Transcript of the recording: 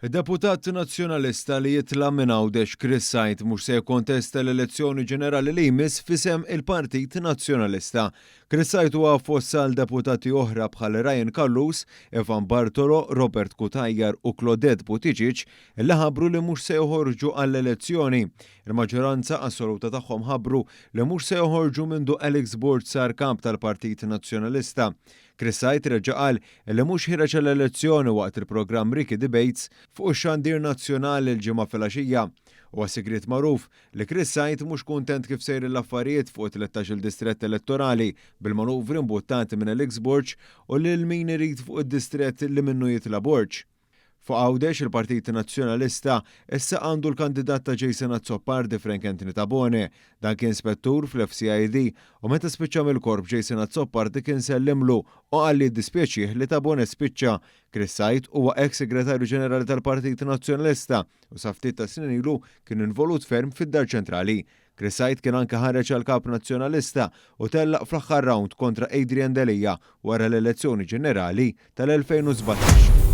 Id-deputat Nazzjonalista li jitla' minn Għawdex Chris Said mhux se jikkontesta l-elezzjoni ġenerali li jmiss f'isem il-Partit Nazzjonalista. Chris Said huwa fost sal deputati oħra bħal Ryan Callus, Ivan Bartolo, Robert Cutajar u Claudette Buttigieg li ħabbru li mhux se joħorġu għall-elezzjoni. Il-maġġoranza assoluta tagħhom ħabbru li mhux se joħorġu mindu Alex Borg sar kap tal-Partit Nazzjonalista. Chris Said reġa' qal li mhux ħiereġ għall-elezzjoni waqt il-programm Ricky Debates fuq ix-xandir nazzjonali l-Ġimgħa filgħaxija. Huwa sigriet magħruf li Chris Said mhux kuntent kif sejrin l-affarijiet fuq it-tlettax-il distrett elettorali bil-manuvri mbuttati minn Alex Borg u lil min irid fuq id-distrett li minnu jitla' Borg. Fuq Għawdex, il-Partit Nazzjonalista issa għandu l-kandidat ta' Jason Azzopardi Frank Anthony Tabone. Dan kien spettur fl-FCID u meta spiċċa mill-Korp Jason Azzopardi kien sellimlu u qal li jiddispjaċih li Tabone spiċċa. Chris Said huwa eks Segretarju Ġenerali tal-Partit Nazzjonalista u sa ftit tas-snin ilu kien involut ferm fid-Dar Ċentrali. Chris Said kien anke ħareġ għal Kap Nazzjonalista u tellaq fl-aħħar rawnd kontra Adrian Delia wara l-elezzjoni ġenerali tal-2017.